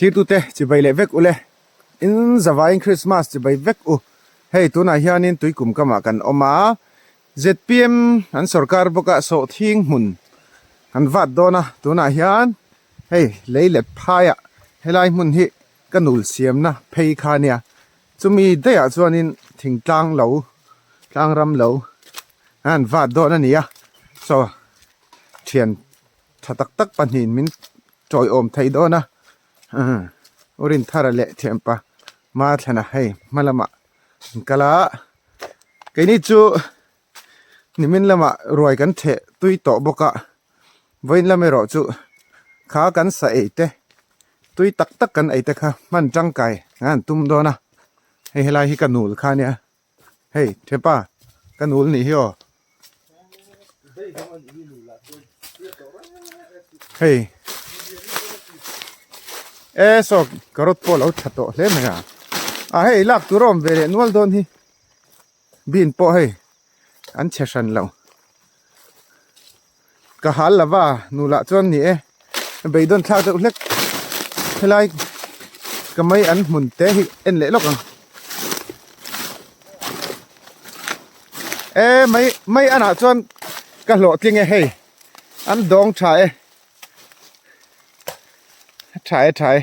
Thirtute chibai leh vek ule. In zavaiin Christmas chibai vek u. Hei tunah hianin tuikum kamah kan awm a, zpm an sorkar bawk a sawhthing hmun kan vat dawn a, tunah hian hei lei let phaiah helai hmun hi ka nul siamna phei kha a nia. Chumi daihah chuanin thingtlang lo, tlangram lo an vat dawn a ni a, saw thian tha tak tak pahnihin min tawiawm thei dawn a u Rinthara leh thianpa Mathlana hei hma lamah an kal a keini chu nimin lamah ruai kan theh tui tawh bawk a vawiin lam erawh chu kha kan sa ei te tui tak tak kan ei te kha hman tangkai an han tum dawn a hei helai hi ka nul kha ania. Hei thepa ka nul nih hi aw hei e saw carrot pawh a lo tha tawh hle mai a a hei lak tur a awm ve leh nual dawn hi bean pawh hei an chhe hran lo ka hal lova nulah chuan ni e beidawn thlak deuh hlek helai ka mai an hmun te hi en leh lawk ang e mai mai anah chuan ka hlawhtling e hei an dawng tha e tha e tha e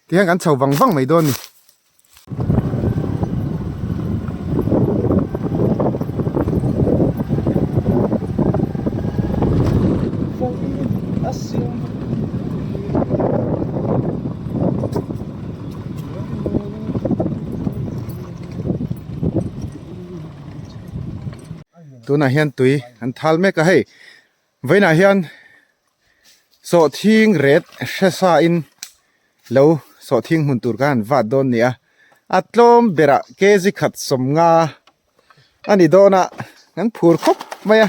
tihian kan chho vang vang mai dawn a ni. Tunah hian tui an thal mek a hei vawiinah hian Sawhthing ret hre sa in lo sawhthing hmun tur khan an vat dawn ni a, a tlawm berah kg khat sawmnga a ni dawn a, an phur khawp mai a,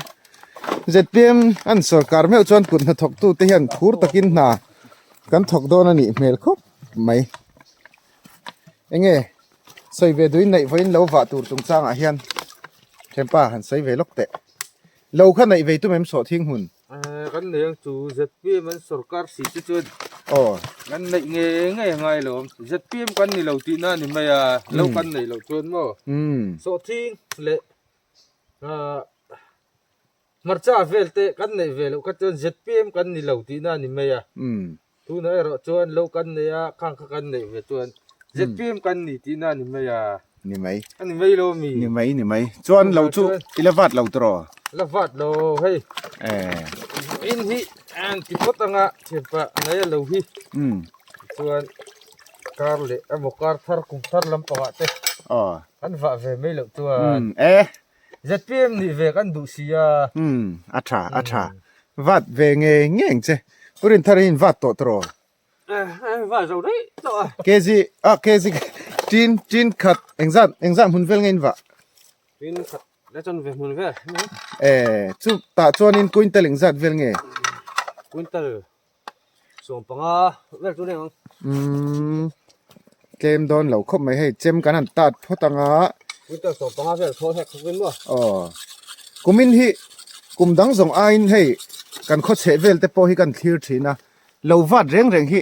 zpm an sawrkar meuh chuan kut hnathawk tu te hian phur takin hna kan thawk dawn a nih hmel khawp mai. Enge sawi ve duin neih vawiin lo vah tur chungchangah hian thianpa han sawi ve lawk teh. Lo kha neih vei tum em sawhthing hmun? Kan nei ang chu zpm an sorkar si te chuan kan neih nge nge a ngai lo awm zpm kan ni lo tihna a ni mai a lo kan neih loh chuan maw sawhthing leh hmarcha vel te kan neih ve loh kha chuan zpm kan ni lo tihna a ni mai a tunah erawh chuan lo kan nei a khang kha kan neih ve chuan zpm kan ni tihna a ni mai a. Ni mai. A ni mai lo mi. Ni mai ni mai. Chuan lo chu i la vat lo tawh. La vat lo hei. Eh. In hi an ti phawt anga thianpa ngai a lo hi. Um. Chuan kar leh emaw kar thar kum thar lampangah te. Aw. Kan vah ve mai loh chuan. Um eh. ZPM nih ve kan duh si a. Um a tha a tha. Vat ve nge nge ang che. Pu Rinthar hi in vat tawh tawh. Kg ah kg tin tin khat engzat engzat hmun vel nge in vah tin khat la chuan ve hmun vel eh chu tah chuanin quintal engzat vel nge quintal 15 vel chu neng umm tlem dawn lo khawp mai hei chem kan han tat phawt anga quintal 15 vel thawl hek khawpin maw aw kumin hi kum dang zawng aiin hei kan khaw chheh vel te pawh hi kan thlir thin a. Lo vat reng reng hi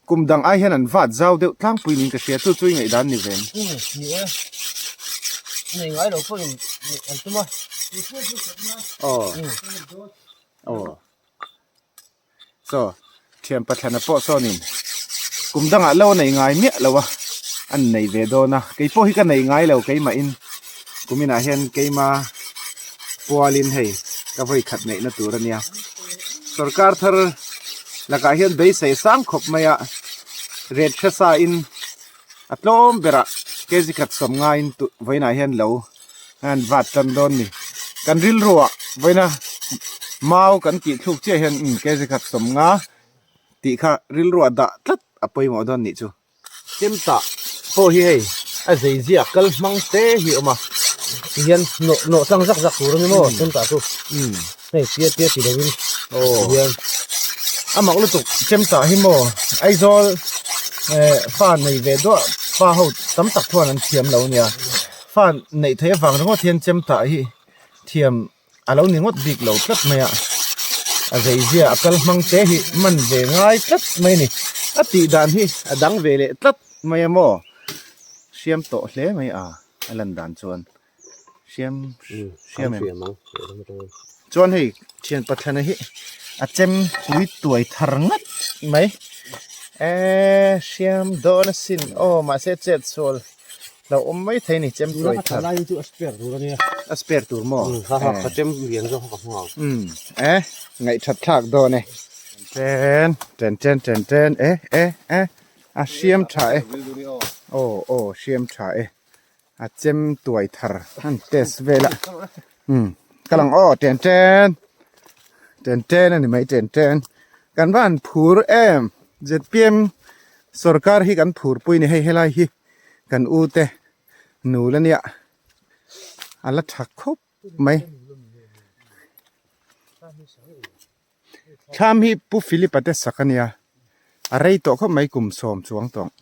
kum dang ai hian an vat zau deuh tlangpui niin ka hria chu chu i ngaihdan ni ve. Ni e, nei ngai lo pawhin an tum a. Aw aw chaw thian pathlana pawh sawnin kum dangah lo nei ngai miah lo a an nei ve dawn a keipawh hi ka nei ngai lo keimahin kuminah hian keima pualin hei ka vawi khat neihna tur a nia. Sorkar thar lakah hian beisei sang khawp mai a, ret hre sa in a tlawm berah kg khat sawm ngaiin vawiinah hian lo an vat tan dawn ni. Kan rilruah vawiina mau kan tih thluk chiah hian umm kg khat sawm nga tih kha rilruah dah tlat a pawimawh dawn nih chu. Chemtah pawh hi hei a zei ziah kal hmang te hi a awm a tihian nawh nawh tlang zak zak tur a ni maw chemtah chu hei tia tia ti lovin tihian a mak lutuk chemtah hi maw Aizawl eh fa nei ve duah fa ho tam tak chuan an thiam lo ania fa neih theih avang ringawt hian chemtah hi thiam. A lo ni ngawt bik lo tlat mai a. A zei zia a kal hmang te hi man ve ngai tlat mai a ni. A tih dan hi a dang ve leh tlat mai a maw? Hriam tawh hle mai a, a lan dan chuan hriam hriam em? Chuan hei thian Pathiana hi a chem pui tuai thar ngat mai. Eee hriam dawn asin aw mahse chet sual lo awm mai thei a ni chem tuai thar. A spare tur maw? Umm e ngaihthat thlak dawn e. Ten ten ten ten ten e e e a hriam tha e aw aw hriam tha e. A chem tuai thar an test vel a umm ka lang aw ten ten ten ten a ni mai ten ten kan va han phur em zpm sorkar hi kan phur pui a ni hei helai hi kan u te nul ania a la tha khawp mai. Thlam hi Pu Philip-a te sak a nia, a rei tawh khawp mai kum sawm chuang tawng.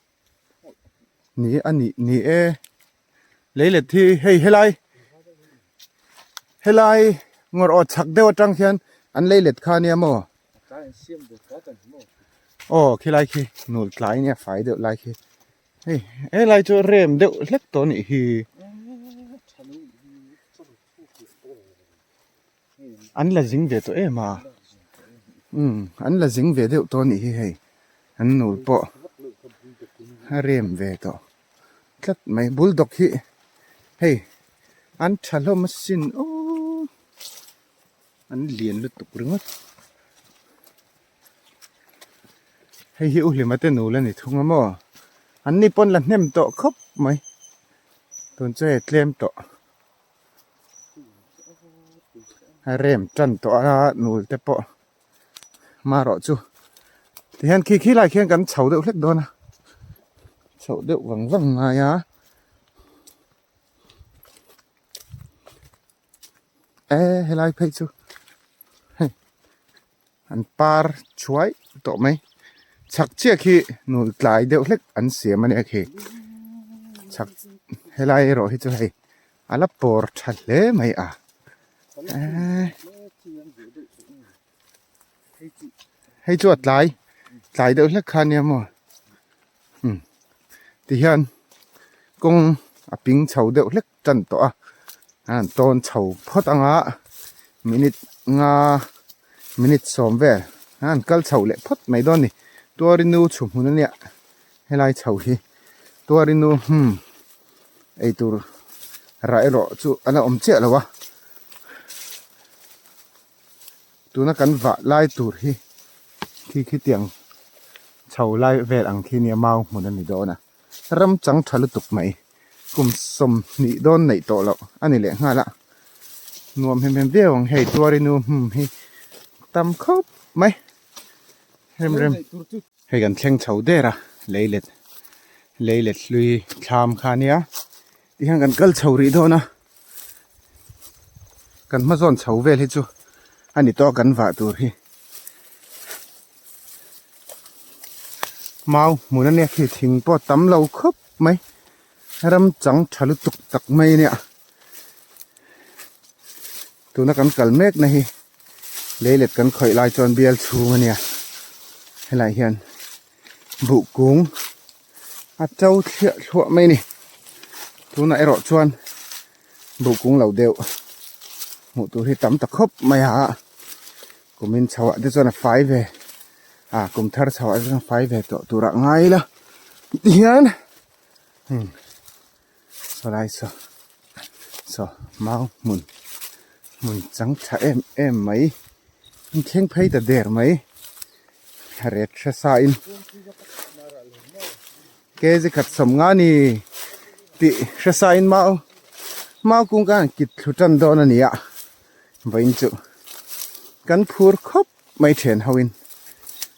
Ni a nih ni e, leilet hi hei helai helai ngawrh aw chhak deuh atang hian an leilet kha ania maw? Aw khilai khi nul tlai nia fai deuh lai khi. Hei helai chu rem deuh hlek tawh a nih hi. An la zing ve tawh em a umm an la zing ve deuh tawh a nih hi hei an nul pawh a rem ve tawh tlat mai bulldog hi hei an tha hlawm asin aww an lian lutuk ringawt hei hi u hlima te nul a ni thung a maw an ni pawn la hnem tawh khawp mai tun chu hei tlem tawh. A rem tan tawh a nul te pawh marawh chu tihian khi khi lai khian kan chho deuh hlek dawn a chhoh deuh vang vang ngai a e helai phei chu hei an par thuai tawh mai chhak chiah khi nul tlai deuh hlek an siam a nia khi chhak helai erawh hi chu hei a la pawr tha hle mai a eee hei chu a tlai tlai deuh hlek kha ania maw umm tihian kawng a ping chho deuh hlek tan tawh a an han tawn chho phawt anga minute nga minute sawm vel an han kal chho leh phawt mai dawn a ni tuarinu chhu hmun ania helai chho hi tuarinu hmm eitur rah erawh chu a la awm chiah lo a tuna kan vah lai tur hi khi khitiang chho lai vel ang khi nia mau hmun a ni dawn a. Ram chang tha lutuk mai kum 20 dawn neih tawh loh a ni leh nghal a nuam hem hem viau ang hei tuarinu hmun hi tam khawp mai rem rem hei kan thleng chho der a leilet leilet hlui thlam kha ania tihian kan kal chho rih dawn a kan hma zawn chho vel hi chu a ni tawh a kan vah tur hi. Mau hmun ania khi thing pawh a tam lo khawp mai ram chang tha lutuk tak mai ania tuna kan kal mek na hi leilet kan khawih lai chuan bial chhung ania helaiah hian buh kung a to thliah thluah mai a ni tunah erawh chuan buh kung lo deuh hmuh tur hi tam ta khawp mai a. Kumin chho ah te chuan a fai ve a kum thar chho ah te chuan a fai ve tawh tur ah ngai ila tihian hmm saw lai saw saw mau hmun hmun chang tha em em mai an thleng phei ta der mai ret hre sa in kg khat sawm nga ni tih hre sa in mau mau kung khan kit thlu tan dawn a ni a. Vawiin chu kan phur khawp mai thian ho in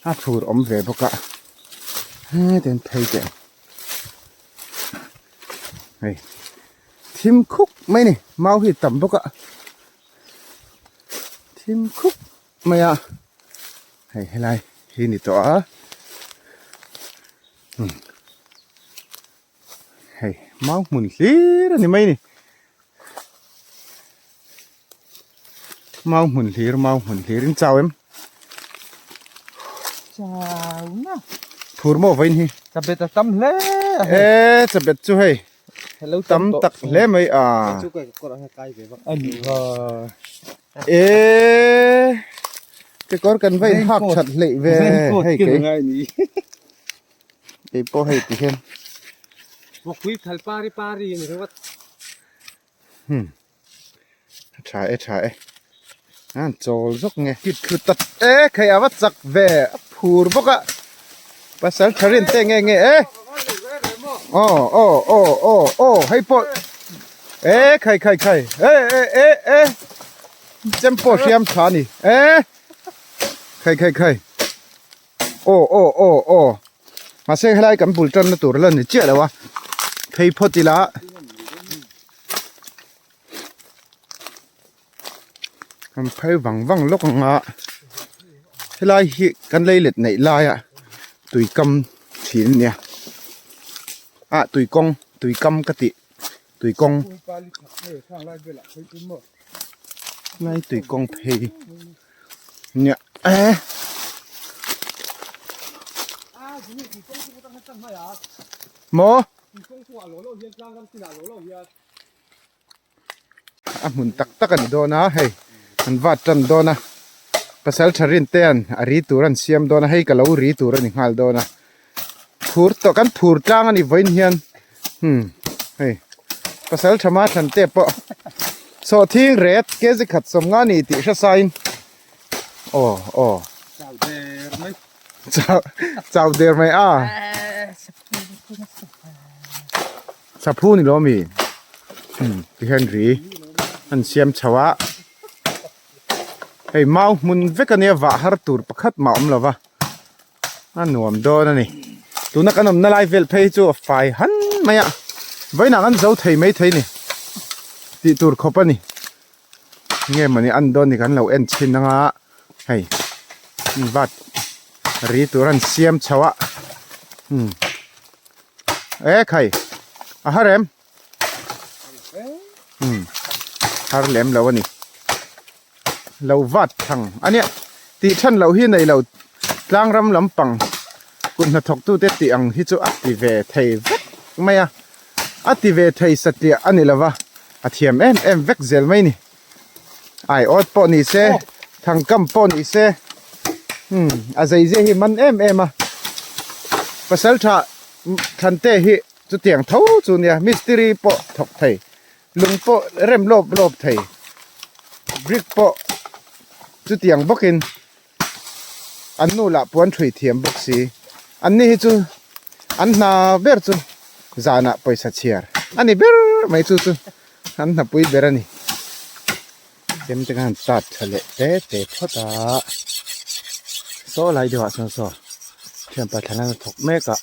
a phur awm ve bawk a heti an phei teh hei thim khuk mai a ni mau hi tam bawk a thim khuk mai a hei helai hi ni tawh a umm hei mau hmun hlir a ni mai a ni mau hmun hlir mau hmun hlir in chau em. Chau na. Phur maw vawiin hi. Chabet a tam hle a hei. E chabet chu hei. Hello tam tak hle mai a. Chu ka kawr ang kai ve vak. Ani va. E ke kawr kan va in hak that hleih ve hei kei. Kei pawh hei ti hian. Vawkpui thal pari pari ni ringawt. Hmm. Tha e tha e. An chawl zawk nge. Kit thlu tak e khai a va chak ve a phur bawk a. Pasal tha rin te nge nge e. Aw aw aw aw aw hei pawh e khai khai khai e e e e chem pawh hriam tha ni e khai khai khai Aw aw aw aw mahse helai kan bul tanna tur la ni chiah lo a phei phawt ila kan phei vang vang lawk ang a helai hi kan lei let neih laia tui kam thin a nia ah tui kawng tui kam ka tih tui kawng lai tui kawng phei. Nia eh. Maw? A hmun tak tak a ni dawn a hei an vat tan dawn a pasal tha rin te an a ri tur an siam dawn a hei ka lo ri tur a ni nghal dawn a phur tawh kan phur tlang a ni vawiin hian hmm hei pasal tha ma thlan te pawh sawhthing ret kg khat sawm nga ni tih hre sain aw aw chau der mai chau chau der mai a saphu ni lo mi hmm ti hian ri an siam chho a hei mau hmun vek ania vah har tur pakhat mah awm lova. A nuam dawn a ni. Tuna kan awmna lai vel phei chu a fai han mai a, vawiinah kan zo thei mai thei ni tih tur khawp a ni. Nge mawni an dawn ni kan lo en chhin anga hei vat ri tur an siam chho a umm e khai a har em umm har lem lo a ni. Lo vat thang a nia tih than loh hi nei lo tlang ram lampang kut hnathawk tute tih ang hi chu a ti ve thei vek mai a a ti ve thei satliah a ni lova a thiam em em vek zel mai ni ai awt pawh ni se thangkam pawh ni se umm a zei zia hi man em em a pasal tha thante hi chutiang tho chu nia mistiri pawh thawk thei. Lung pawh rem lawp lawp thei, brick pawh chutiang bawkin an nu lah puan thui thiam bawk si. An ni hi chu an hna ber chu zanah pawisa chhiar a ni ber mai chu chu an hnapui ber a ni. Chem te khan tat tha leh te te phawt a, saw lai deuhah sawn saw thianpa thlan a thawk mek a.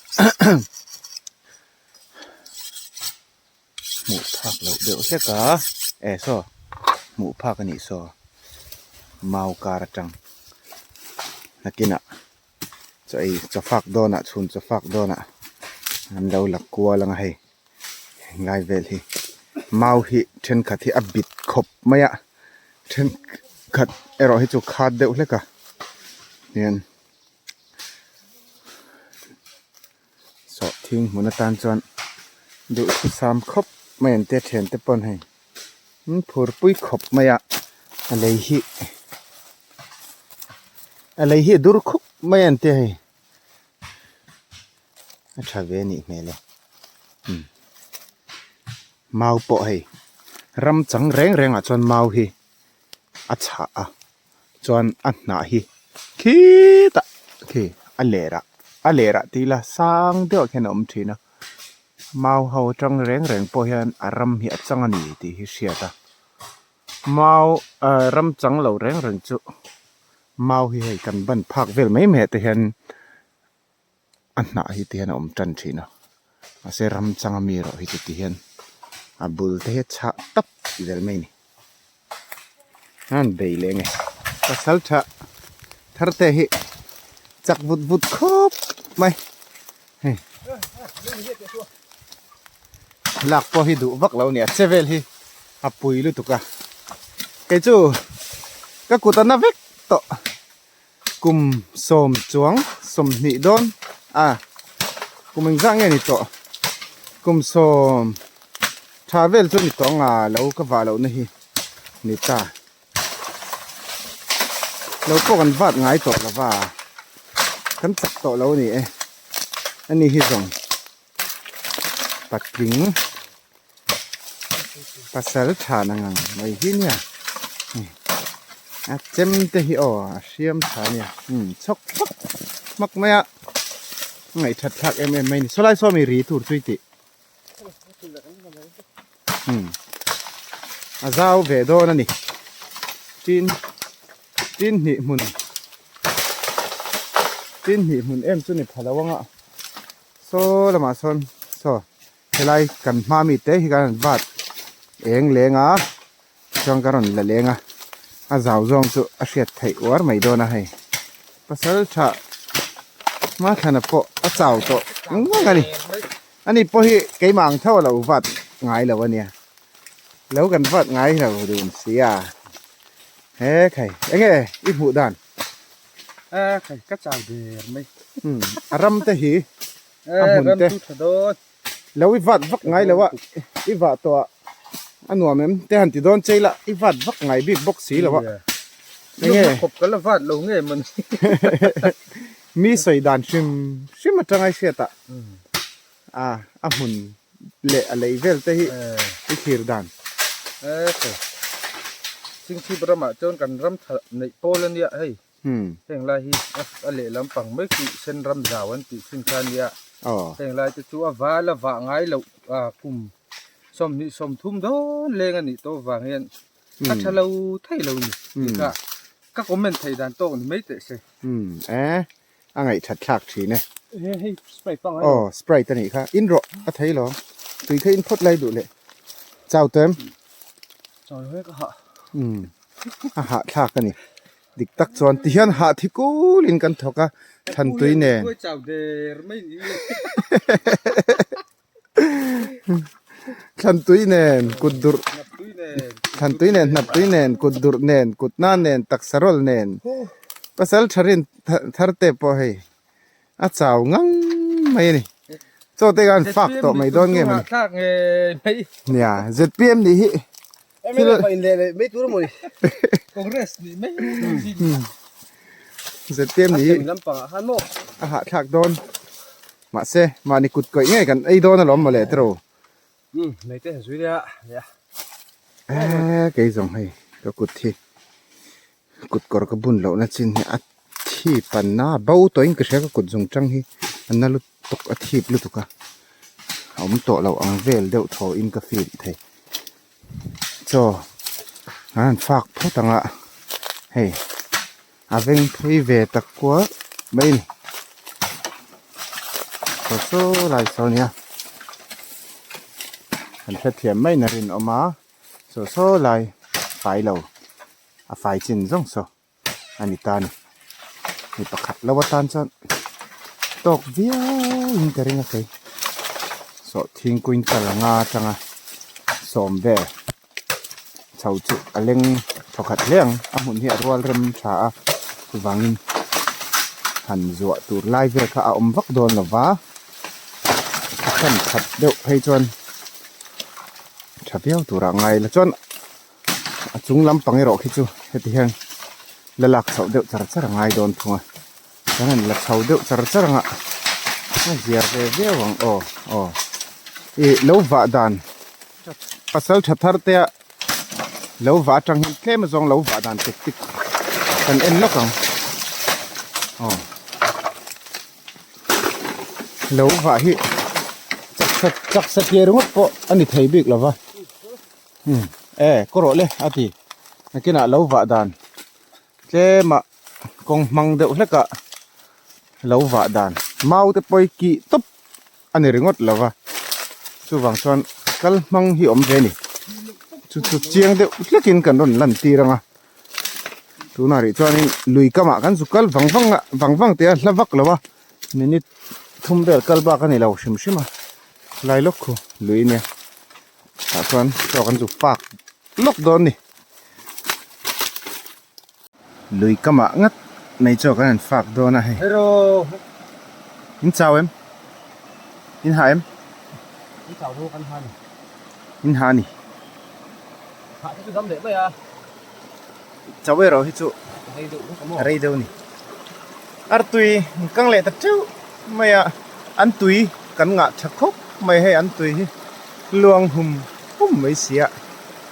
Hmuh phak loh deuh hlek a eh saw hmuh phak a nih saw mau kar atang nakinah chaw ei chaw fak dawnah chhun chaw fak dawnah an lo la kual ang a hei henglai vel hi mau hi thenkhat hi a bit khawp mai a thenkhat erawh hi chu khat deuh hlek a hian. Sawhthing hmun atan chuan duhthusam khawp mai an tia thiante pawn hei an phur pui khawp mai a a lei hi a lei hi a dur khup mai an tia hei a tha ve a nih hmel e umm mau pawh hei ram chang reng reng ah chuan mau hi a chhah a. Chuan a hnah hi khitah khi a ler ah a ler ah tih ila sang deuh ah khian a awm thin a mau ho atang reng reng pawh hian a ram hi a chang a ni tih hi hriat a mau ah ram chang lo reng reng chu mau hi hei kan ban phak vel mai mai ah te hian a hnah hi ti hian a awm tan thin a mahse ram changa mi erawh hi chu ti hian a bul te hi a chhah tap zel mai a ni a han bei leh nge pasal tha thar te hi chak vut vut khawp mai hei lak pawh hi duh vak lo a ni a che vel hi a pui lutuk a kei chu ka kut a na vek tawh. Kum sawm chuang 20 dawn a kum engzah nge ni tawh kum sawm tha vel chu ni tawh ang a lo ka vah lohna hi ni ta lo pawh kan vat ngai tawh lo va kan chak tawh lo a ni e ani hi zawng patling pasal tha na ngang mai hi nia a chem te hi aw a hriam tha ania umm chhawk hmak hmak mai a ngaihthat thlak em em mai a ni sawlai saw mi ri tur chu i tih umm a zau ve dawn a ni tin tin hnih hmun tin hnih hmun em chu ni pha lo anga saw lamah sawn saw. Helai kan hma mi te hi kan rawn vat eng leng a chuan ka rawn la leng a a zau zawng chu a hriat theih uar mai dawn a hei pasal tha Mathlana pawh a chau tawh ngang a ni ani pawh hi keimah ang tho a lo vat ngai lo a nia lo kan vat ngai lo dun si a he khai enge i hmuh dan a khai ka chau der mai a ram te hi a hmun te lo i vat vak ngai lo a i vah tawh a a nuam em te han ti dawn chei la i vat vak ngai bik bawk si lo a enge khawp ka la vat lo nge man mi sawi dan hrim hrim atanga i hriat a a a hmun leh a lei vel te hi i thlir dan Chingchhip ramah chuan kan ram tha neih pawl ania hei. Heng lai hi a lehlam pang mai chu sen ram zau an tih thin kha a nia. Heng lai te chu a val a vah ngai loh kum 20 30 dawn leng a nih tawh avang hian a tha lo thei lo ni tih kha ka comment theih dan tawk ni mai teh se. E a ngaihthat thlak thin e. Hei Sprite pangai. Aw Sprite a nih kha in rawh a thei lo tui kha in phawt lai duh leh chau tawh em? Chau lo e ka hah. A hah thlak a ni. Dik tak chuan ti hian hah thi kulin kan thawk a, Thantui nen. Thlantui nen, kut durh, Thlantui nen, hnaptui nen, kut durh nen, kut nan nen, taksa rawl nen. Pasal tha rin thar te pawh hei a chau ngang mai a ni. Chaw te khan fak tawh mai dawn nge mawni. Nia, ZPM nih hi Thil mai tur maw Congress nih mai ZPM nih hi a hahthlak dawn mahse mahni kut kawih ngei kan ei dawn alawm mawle tiraw kei zawng hei ka kut hi kut kawr ka bun lohna chin hi a thip an a bo tawhin ka hria ka kut zawng tang hi a na lutuk a thip lutuk a a awm tawh loh ang vel deuh thaw in ka feel thei. Chaw an han fak phawt ang a hei a veng phei ve tak kual mai a ni chaw saw lai saw a nia kan hrethiam mai in a rinawm a chaw saw lai fai lo a fai chin zawng saw. a ni ta a ni mi pakhat lo atan chuan tawk viau in ka ring a kei sawhthing quintal anga atanga sawm vel chho chu a leng thawkhat hle ang a hmun hi a rual rem tha a chuvangin han zuah tur lai vel kha a awm vak dawn lo va a hran khat deuh phei chuan tha viau turah ngai la chuan. A chung lampang erawh khi chu heti hian la lak chhoh deuh char char a ngai dawn thung a chuan an la chho deuh char char ang a a zia ve viau ang aw aw ih lo vah dan pasal tha thar te a lo vah atang hian tlem azawng lo vah dan tek tek kan en lawk ang aw lo vah hi chak chak satliah ringawt pawh a ni thei bik lova. Umm e kaw rawh le a ti nakinah lo vah dan tlemah kawng hmang deuh hlek ah lo vah dan mau te pawh hi kih tawp a ni ringawt lo va chuvang chuan kal hmang hi awm ve a ni chu chu chiang deuh hlek in kan rawn lan tir ang a tunah rih chuanin lui kamah kan zu kal vang vang a vang vang tih a hla vak lo a minute thum vel kal bak a ni lo hrim hrim a lai lawk khu lui a nia. Tah chuan chaw kan zuk fak lawk dawn a ni. Lui kamah ngat Mai chaw kan han fak dawn a hei. In chau em? In ha em? In chau chu kan ha ni. In ha ni. Ha te chu dam leh mai a. Chau erawh hi chu a rei deuh a ni. Artui an kang leh ta teuh mai a, an tui kan ngah tha khawp mai hei an tui hi luang hum hum mai si a,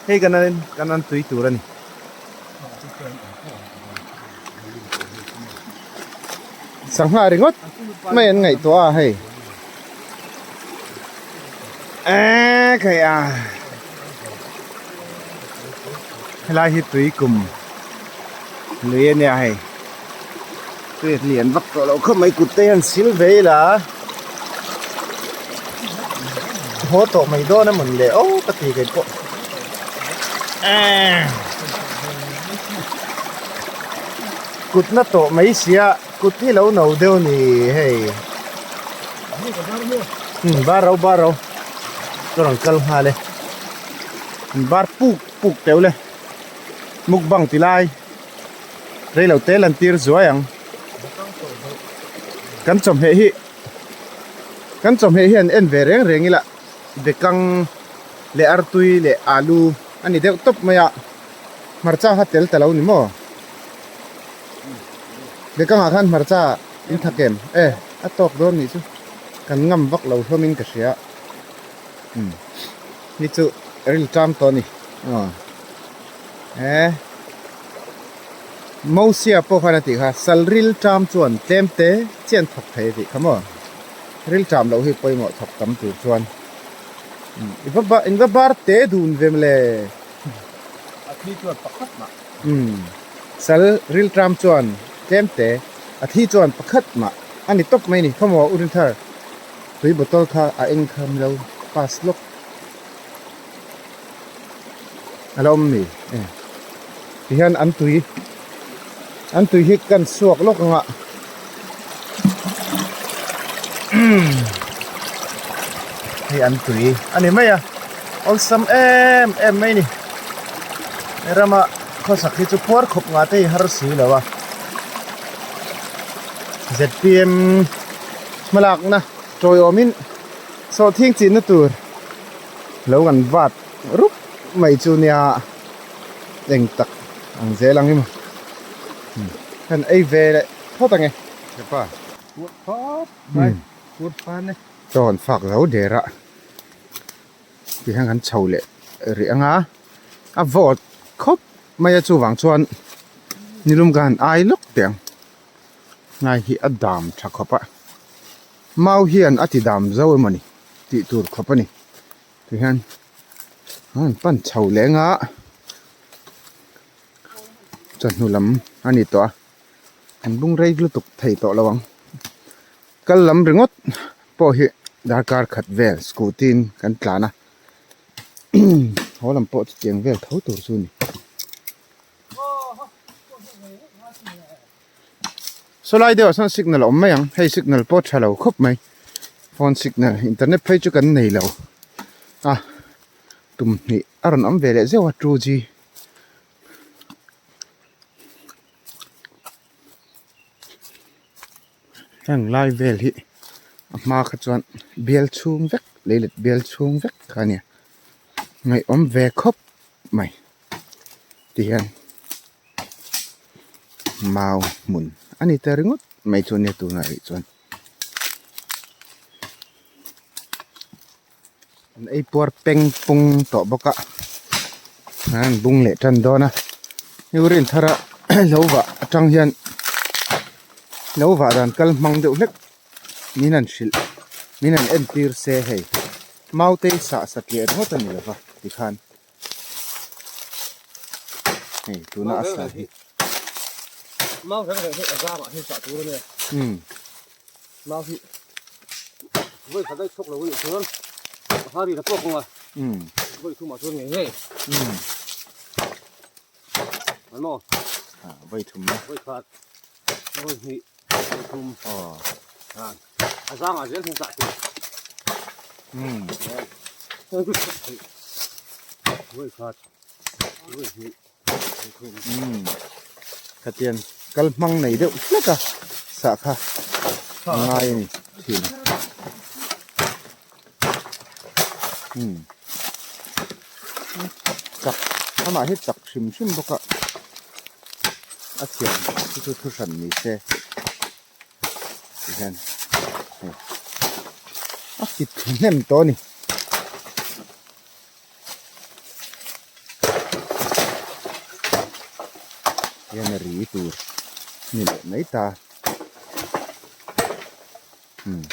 hei kan an kan an tui tur a ni. Sangha ringawt mai an ngaihtuah a hei eee khaih a helai hi tui kum lui a nia hei tui a lian vak tawh loh khawp mai kut te hian sil ve ila haw tawh mai dawn a mawn le aw ka ti kei pawh eee kut na tawh mai sia kut hi lo no deuh a ni hei umm bar ro bar ro ka rawn kal nghal e bar puk puk teuh le mukbang ti lai. Reilo te lan tir zuai ang. Kan chawhmeh hi kan chawhmeh hian en ve reng reng ila bekang leh artui leh alu a ni deuh tawp mai a, hmarcha kha tel ta lo ni maw? Bekangah khan hmarcha in thak em? E a tawk dawn nih chu kan ngam vak lo hlawmin ka hria. Umm ni chu rilṭam tawh a ni aw. E Mosia pawh khan a tih kha sal ril ṭam chuan tlem te chian thawk thei a tih kha maw ril ṭam loh hi pawimawh thawk tam tur chuan i va ba in va bar te dun ve mawle a thi chuan pakhat mah umm sal ril ṭam chuan tlem te a thi chuan pakhat mah a ni tawp mai a ni khawmaw u Rinthar tui bottle kha a eng kha milo pass lawk. A la awm mi e tihian an tui an tui hi kan chhuak lawk ang a hei an tui a ni mai a awlsam em em mai a ni he rama khawsak hi chu puar khawp ngah te hi har si lo a zpm hmalakna tawiawmin sawhthing chinna tur. Lo kan vat rup mai chu nia eng tak ang zel ang emaw kan ei ve leh phawt ang e. Hepa puar phawt mai puar phan e. Chaw han fak zo der a tihian kan chho leh rih ang a a vawt khawp mai a chuvang chuan nilum ka han ai lawk teh ang ngai hi a dam tha khawp a mau hian a ti dam zo emawni. tih tur khawp a ni tihian an rawn pan chho leng a chawhnu lam a ni tawh a an bung rei lutuk thei tawh lo ang kal lam ringawt pawh hi darkar khat vel scooty in kan tlan a haw lam pawh chutiang vel tho tur chu a ni. Saw lai deuhah sawn signal a awm mai ang hei signal pawh a tha lo khawp mai phone signal internet phei chu kan nei lo a tum hnih a rawn awm ve leh zeuh a 2G heng lai vel hi a hma kha chuan bial chhung vek leilet bial chhung vek kha a nia ngaihawm ve khawp mai tihian. Mau hmun a ni ta ringawt mai chu ania tunah rih chuan an ei puar peng pung tawh bawk a an bung leh tan dawn a new rin thar a lo vah atang hian lo vah dan kal hmang deuh hlek min han hrilh min han entir se hei mau te sah satliah ringawt a ni lova tikhan. Hei tuna a sa hi. Mau reng reng hi a zangah hian sah tur a nia. Umm. Mau hi vawi khat daih chhawk lo anih chuan a hma ri ta tawk ang a. Umm. Vawi thumah chuan ngei ngei. Umm. An maw? Ha vawi thum na. Vawi khat, vawi hnih, vawi thum. Aw. Ha a zangah zel hian sah tur. Umm. Vawi khat, vawi hnih, vawi thum. Umm. Khatian. Kal hmang nei deuh hlek a sah kha a ngai a ni thin. Umm chak amah hi chak hrim hrim bawk a a thiam chu chu thu hran ni se tihian hei a kit thlu hnem tawh a ni. Hian a ri tur ni leh mai ta umm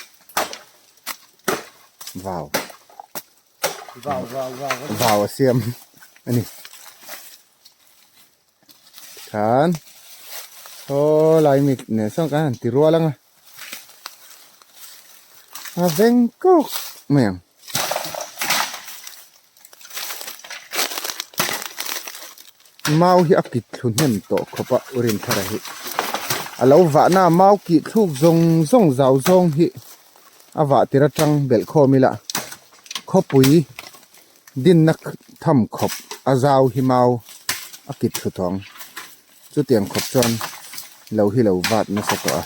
vau vau a siam a ni tikhan saw lai mi nen sawn kan han ti rual ang a a veng kawk mai ang. Mau hi a kit thlu hnem tawh khawp a u Rinthara hi a lo vahna a mau kih thluk zawng zawng zau zawng hi a vah tir atang belh khawm ila khawpui dinna tham khawp a zau hi mau a kit thlu tawh ang chutiang khawp chuan lo hi lo vat nasa tawh a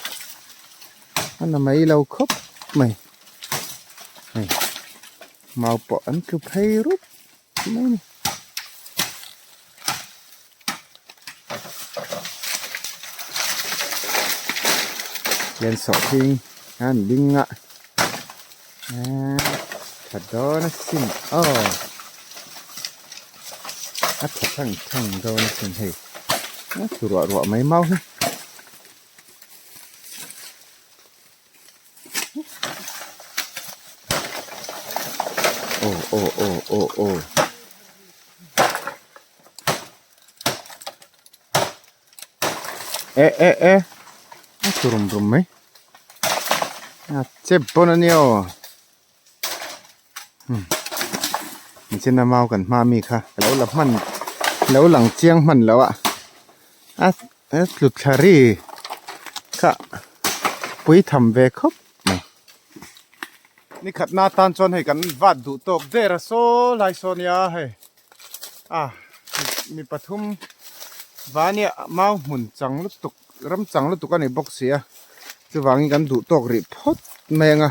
a na mai lo khawp mai. Hei mau pawh an tlu phei rup mai a ni. Hian sawhthing an ding a eee tha dawn asin aw a tha thang thang dawn asin hei a tlu ruah ruah mai mau hi. Aw aw aw aw aw eh eh eh a tlu rum rum mai a chep pawn a nia aw hmm nichina mau kan hma mi kha ka lo la hman lo lang chiang hman lo a a a tlu thla ri kha pui tham ve khawp mai. Nikhatna tan chuan hei kan vat duh tawk der a saw lai saw nia hei a mi pathum vania mau hmun chang lutuk ram chang lutuk a ni bawk si a chuvangin kan duh tawk rih phawt mai ang a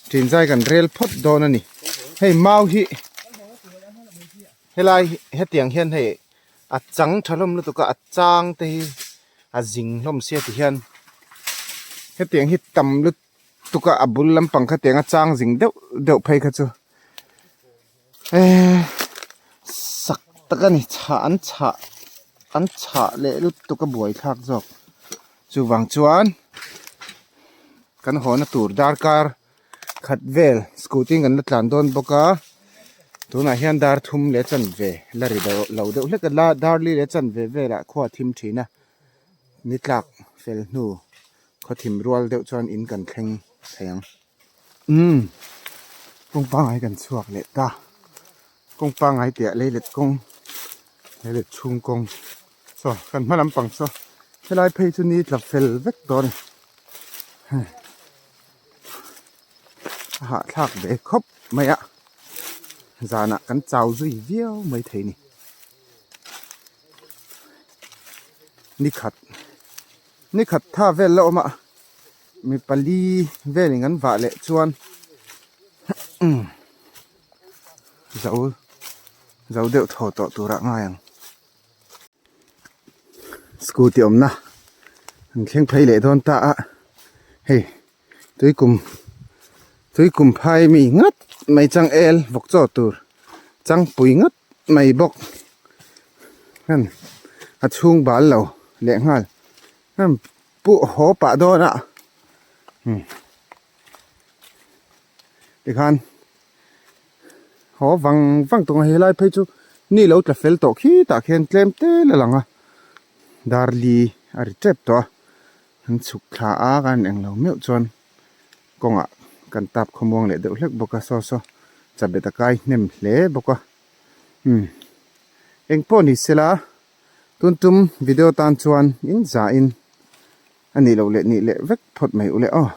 ṭin zai kan rel phawt dawn a ni hei mau hi helai hetiang hian hei a chang tha hlawm lutuk a a chang te hi a zing hlawm sia ti hian hetiang hi tam lutuk a a bul lampang khatiang a chang zing deuh deuh phei kha chu eee sak tak a ni chhah an chhah an chhah leh lutuk a buaithlak zawk chuvang chuan kan hawna tur darkar khat vel scooty in kan la tlan dawn bawk a tunah hian dar thum leh chanve la ri lo deuh hlek a la dar li leh chanve velah khua a thim thin a ni tlak fel hnu khaw thim rual deuh chuan in kan thleng thei ang umm kawng pangngai kan chhuak leh ta kawng pangngai piah leilet kawng leilet chhung kawng saw kan hma lampang saw helai phei chu ni tla fel vek tawh a ni. A hahthlak ve khawp mai a zanah kan chau zui viau mai thei a ni nikhat nikhat tha vel la awm a mi pali velin an vah leh chuan zo zo deuh thaw tawh turah ngai ang. Scooty awmna an thleng phei leh dawn ta a hei tuikum tuikum phai mi nghat mai chang el vawk chaw tur changpui nghat mai bawk heng a chhung bal lo leh nghal heng pawh haw pah dawn a umm tikhan. Haw vang vang tawng a helai phei chu ni lo tla fel tawh khi tah khian tlem te la lang a dar li a ri tep tawh a an chhuk thla a kan englo meuh chuan kawngah kan tap khawmuang leh deuh hlek bawk a saw saw chabet a kai hnem hle bawk a umm engpawh ni sela tun tum video tan chuan in za in a nih loh leh nih leh vek phawt mai u le aw.